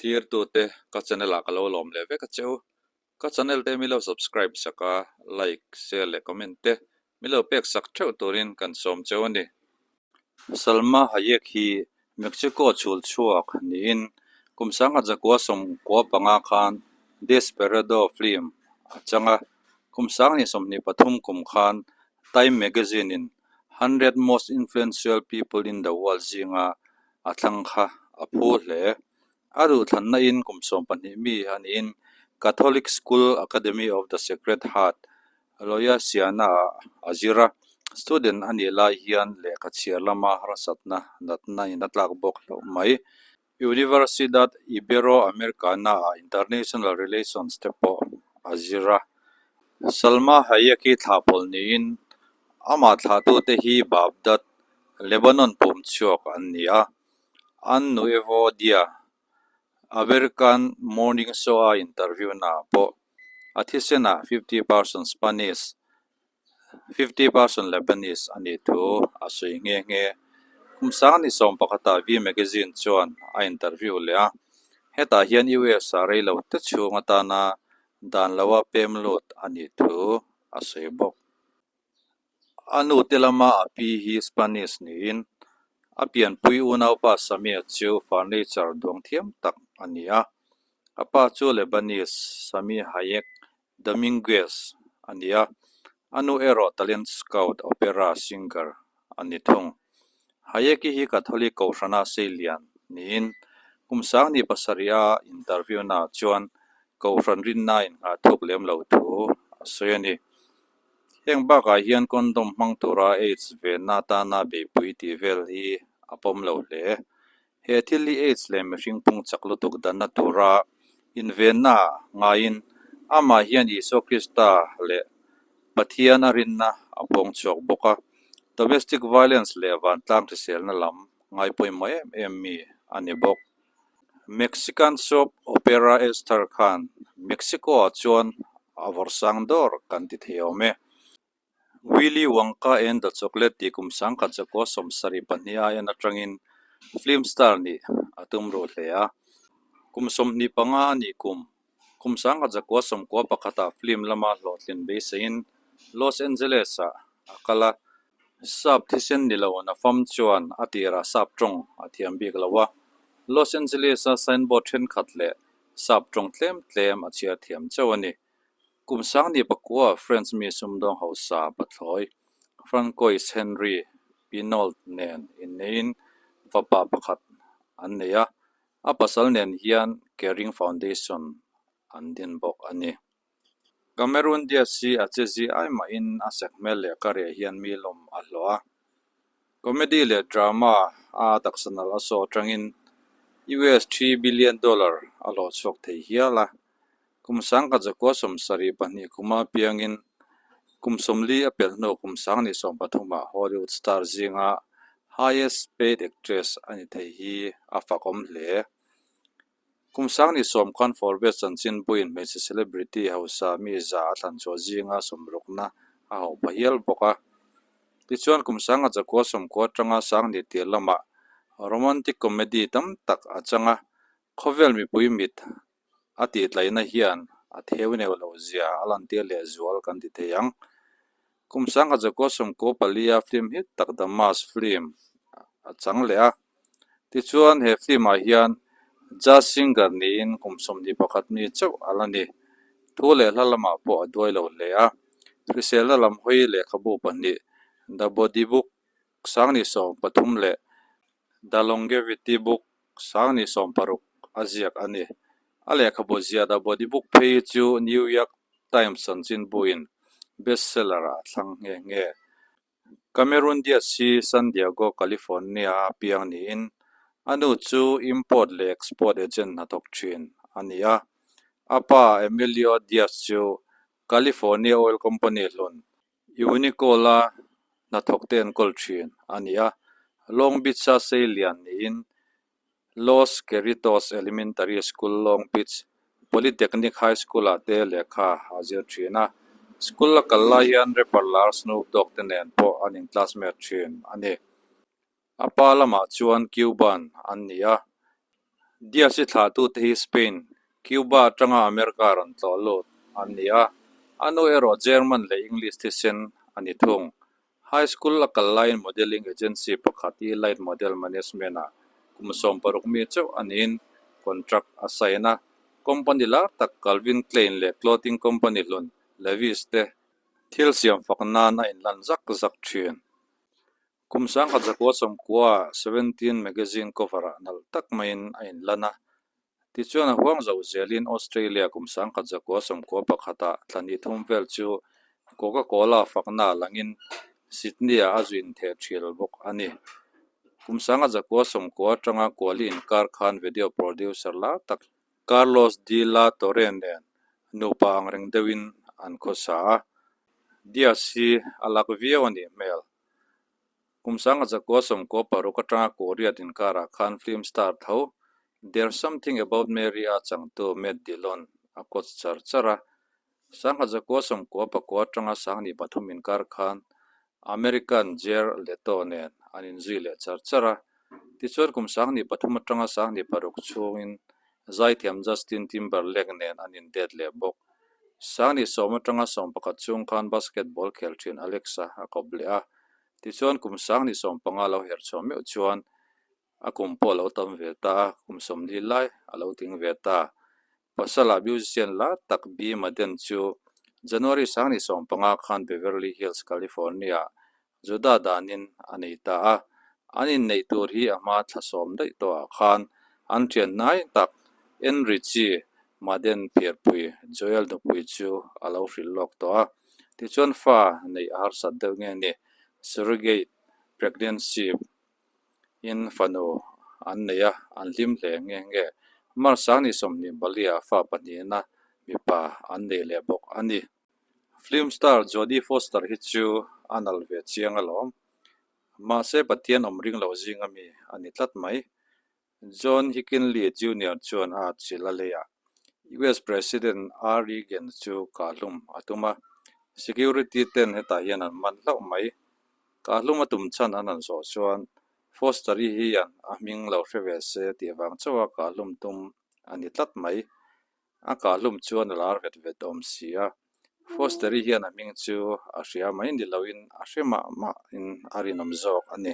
Thlirtute ka channel ah ka lo lawm leh vek a che u. Ka channel te mi lo subscribe sak a, like, share leh comment te mi lo pek sak theuh turin kan sawm cheu a ni. Salma Hayek hi Mexico chhul chhuak niin kum sangkhat zakua 95 khan Desperado film a chang a, kum 2023 kum khan Time Magazine-in 100 Most Influential People in the World zinga a thlang kha a phu hle. A duhthlanna in kum 12 mi a niin Catholic School Academy of the Sacred Heart, Louisiana-ah a zir a, student a nih lai hian lehkha chhiar lama harsatna natna in a tlak bawk hlauh mai. Universidad Iberoamericana-ah International Relations te pawh a zir a. Salma Hayek hi thlah pawlh niin amah thlahtute hi Baghdad, Lebanon pum chhuak an ni a. An Nuevo Dia, American Morning Show-a interview-naah pawh a thisenah 50 percent Spanish, 50 percent Lebanese a nih thu a sawi nghe nghe. Kum 2011-ah V Magazine chuan a interview leh a, hetah hian US-ah rei lo te chhung atana dan loa pem lut a nih thu a sawi bawk. A nu te lama a pi hi Spanish niin a pianpui unaupa Samia chu furniture duang thiam tak a ni a, a pa chu Lebanese Sami Hayek Dominguez a ni a, a nu erawh talent scout opera singer a ni thung. Hayek-i hi Catholic Kohhrana seilian niin kum 2007-a interview-naah chuan Kohhran rinna innghah thuk lem lo thu a sawi a ni. Heng bakah hian condom hmang tura AIDS venna atana beihpui tih vel hi a pawm lo hle. He thil hi AIDS leh mihring pung chak lutuk danna tura invenna ngaiin amah hian Isua Krista leh Pathian a rinna a pawng chhuak bawk a, domestic violence leh vantlang hriselna lam ngaipawimawh em em mi a ni bawk. Mexican soap opera Esther khan Mexico-ah chuan a vawrhsang dawr kan ti thei awm e. Willy Wonka and the Chocolate tih kum 1972 a en atangin film star nih a tum ruh hle a. Kum 25 a nih kum, kum 1991-ah film lama hlawhtlin beiseiin Los Angeles-ah a kal a. Sap thisen ni lo Nafam chuan a tirah sap tawng a thiam bik lo a, Los Angeles-a signboard thenkhat leh sap tawng tlem tlem a chhiar thiam chauh a ni. Kum 2009 French mi sumdawng hausa pathlawi Francois Henri Pinault nen inneiin fapa pakhat an nei a, a pasal nen hian Kering Foundation an din bawk a ni. Cameron Diaz hi a che zi ai mahin a sek hmel leh ka riah hian mi lawm a hlawh a. Comedy leh drama a taksa nalh a saw atangin US $3 billion a hlawh chhuak thei hial a. Kum 1972 kuma piangin kum 40 a pelh hnu kum 2030-ah Hollywood star zinga highest paid actress a ni thei hi a fakawm hle. Kum 2010 khan Forbes chanchinbuin hmeichhe celebrity hausa mi za a thlan chhuah zinga sawmrukna a hauh pha hial bawk a. Tichuan kum 1990 atanga sangni tir lamah romantic comedy tam tak a chang a, khawvel mipui mit a tihtlaihna hian a theu neu lo zia a lantir leh zual kan ti thei ang. Kum 1994-a film hit tak The Mask film a chang leh a. Tichuan he film-ah hian jazz singer niin kum 21 mi chauh a la ni. Thu leh hla lamah pawh a duai lo hle a. Hriselna lam hawi lehkhabu pahnih The Body Book 2013 leh The Longevity Book 2016 a ziak a ni. A lehkhabu ziah The Body Book phei chu New York Times chanchinbuin bestseller-ah a thlang nghe nghe. Cameron Diaz hi San Diego, California-a piang niin a nu chu import leh export agent hnathawk thin a ni a. A pa Emilio Diaz chu California Oil Company hlun Unicol-a hnathawk te enkawl thin a ni a. Long Beach-a seilian niin Los Cerritos Elementary School, Long Beach Polytechnic High School-ah te lehkha a zir thin a. School a kal lai hian rapper lar Snoop Dogg te nen pawh an in classmate thin a ni. A pa lamah chuan Cuban an ni a. Diaz-i thlahtute hi Spain, Cuba atanga America rawn tlawh lut an ni a, a nu erawh German leh English thisen a ni thung. High school a kal laiin modelling agency pakhat Elite Model Management-ah kum 60 mi chauh a niin contract a sign a, company lar tak Calvin Klein leh clothing company hlun Levi's te thil siam fak nan a inlan zak zak thin. Kum 1919 Seventeen magazine cover-ah nalh tak maiin a inlan a. Tichuan a huang zo zelin Australia kum 1991-ah thla hnih thum vel chu Coca-Cola fakna langin Sydney-ah a zu intheh thil bawk a ni. Kum 1990 atanga Kuali inkar khan video producer lar tak Carlos de la Torre nen nupa angreng deuhin an khawsa a. Diaz hi a lak viau a nih hmel. Kum 1996 atanga Korea dinkarah khan film star tho There's Something About Mary a changtu Matt Dillon a coach char char a. 1999 atanga 2003 inkar khan American Jared Leto nen an inzui leh char char a. Tichuan kum 2003 atanga 2006 chhungin zaithiam Justin Timberlake nen an indate leh bawk. 2010 atanga 11 chhung khan basketball khel thin Alexa a kawp leh a. Tichuan kum 2015 lo her chhuah meuh chuan a kum pawh a lo tam ve ta a, kum 40 lai a lo tling ve ta. Pasala musician lar tak B Madden chu January 2015 khan Beverly Hills, California-ah Juda danin a nei ta a. An inneih tur hi a hma thla sawm daih tawhah khan an thian hnai tak Enrichi Madden phiarpui Joel nupui chu a lo hrilh lawk tawh a. Tichuan fa neih a harsat deuh nge ni surrogate pregnancy in fanu an nei a, an hlim hle nge nge. March 2024 ah fa pahnihna mipa an nei leh bawk a ni. Film star Jodie Foster hi chu a nalh ve chiang alawm. Mahse Pathian awm ring lo zinga mi a ni tlat mai. John Hickinley Junior chuan a atchilh a lei a, US President R Reagan chu kahhlum a tum a, security ten hetah hian an man hlauh mai. Kahhlum a tum chhan an han zawh chuan Foster-i hian a hming lo hre ve se tih vang chauha kahhlum tum a ni tlat mai. A kahhlum chuan a lar vet vet awm si a, Foster-i hian a hming chu a hria mai ni loin a hre mah mahin a rinawm zawk a ni.